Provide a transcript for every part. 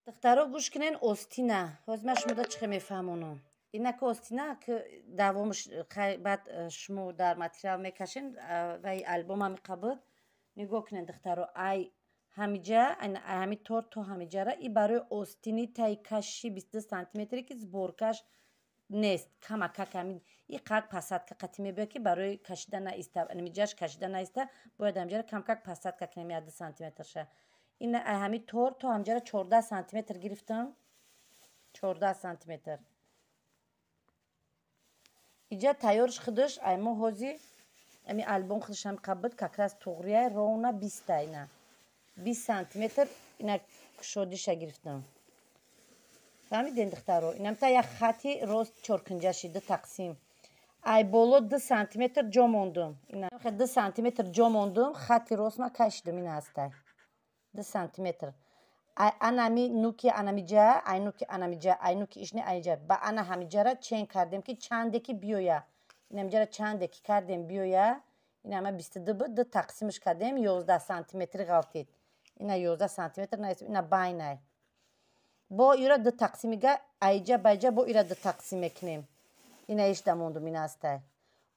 Духтаро, гӯш кунен, остина ҳозир ман шумода чӣ хел мефаҳмонам. Инака остина ки давомаш, баъд шумо дар материал мекашен вай альбом ҳами қабуд. Нигоҳ кунед, духтаро, ай ҳамиҷа, ҳами тор то ҳамиҷара и барои остини таи каши 22 сантиметре, ки сборкаш нест, камакак ҳамин и қак посадка қатӣ мебояд, ки барои кашида наиста, ҳамиҷаш кашида наиста, бояд ҳамиҷара камкак посадка кунем, 1-2 сантиметрша. Ин ҳами тор то ҳамиҷара 14 сантиметр гирифтам, 14 сантиметр. Иҷа тайёрш худаш ай мо ҳози ами альбом худаш ҳами қабуд, как раз туғрияй, ровно 20-та, ина 20 сантиметр ина кушодиша гирифтам. Фаҳмиден, духтаро? Инамта як хати рост чоркунҷаши ду тақсим. Ай боло 2 сантиметр ҷо мондум, 2 сантиметр ҷо мондум, хати рост ма кашидум, ина ҳастай 2 сантиметр. Ай анами нуки анамиҷа, ай нуки анамиҷа, ай нуки ишни айҷа ба ана ҳамиҷара чен кардем, ки чанде ки биёя, инамиҷара чанде ки кардем биёя. Ина ма 22 буд, ду тақсимаш кардем, 11 сантиметри ғалтид. Ина 11 сантиметр, ина байнай. Бо ира ду тақсимига, айҷа байҷа бо ира ду тақсим мекунем. Ина ишда мондум, ина ҳастай.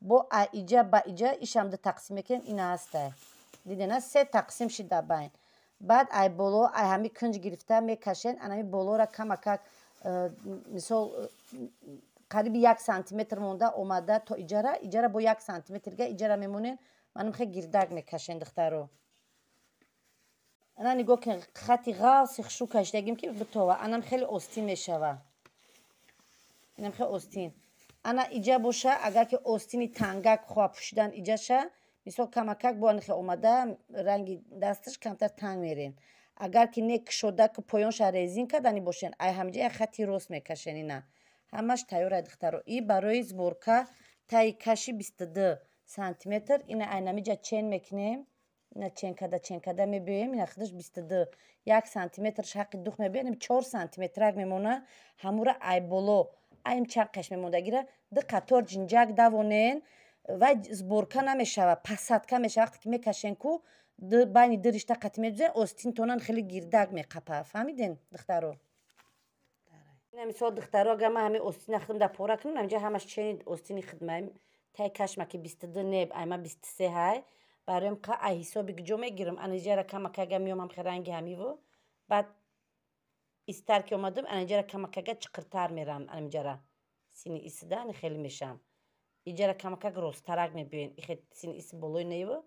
Бо аиҷа ба иҷа ишам ду тақсим мекунем, ина ҳастай. Дидена, се тақсим шид дар байн. Баъд ай боло, ай ҳами кунҷ гирифта мекашен, анами болора камакак, мисол, қариби 1 сантиметр монда омада то иҷара, иҷара бо 1 сантиметрга иҷара мемонен, манам хе гирдак мекашен, духтаро. Ана нигоҳ кун, хати ғафси хушу кашидагим, ки битова, анам хеле остин мешава, инам хеле остин. Ана иҷа боша, агар ки остини тангак хоҳа пӯшидан, иҷаша мисол камакак бо анхе омада ранги дасташ камтар танг мерен. Агар ки не, кушода, ки поёнша резин кардани бошен, ай ҳамиҷа як хати рост мекашен. Ина ҳамаш тайёр, духтаро. И барои сборка таи каши 22 сантиметр, ина айнамиҷа чен мекунем, ина чен када, чен када мебиёем. Ина худаш 22, 1 сантиметрш ҳаққи дух мебиёем, 4 сантиметрак мемона. Ҳамура ай боло айм чанд қаш мемондагира ду қатор ҷинҷак давонен, вай сборка намешава, посадка мешава. Вақте ки мекашен, ку байни ду ришта қатӣ медузен, остинтонан хеле гирдак меқапа. Фаҳмиден, духтаро? Ина мисол, духтаро, агар ман ҳамин остина худам дар пора кунам, ҳаминҷа ҳамаш чени остини хидмаи тай кашма, ки 22 неб, айма 23 ҳай, бароям қа ай ҳисоби куҷо мегирам? Аниҷара камакага меомам хе ранги ҳамиву, баъд истар ки омадам, аниҷара камакага чиқиртар мерам, анимҷара сини исида ани хеле мешам. Иҷара камакак росттарак мебиёен, ихе сини иси болои нево,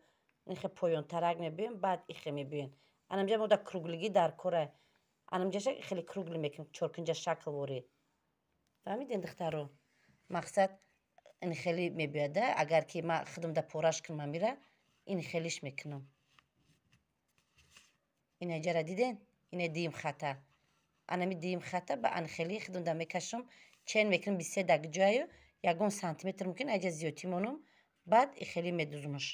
ихе поёнтарак мебиёен, баъд ихе мебиёен. Анамҷа мода круглигӣ дар кора, анамҷаша хеле круглый мекунем, чоркунҷа шакл ворид. Фаҳмиден, духтаро? Мақсад ин хеле мебиёяда. Агар ки ма худам да пораш кунам, амира ин хелиш мекунам. Ина иҷара диден, ина диим хата, анами диим хата ба ан хели худам да мекашам, чен мекунам 23 даг ҷою ягон сантиметр мумкин айҷа зиёдтӣ монам, баъд хеле медузмаш.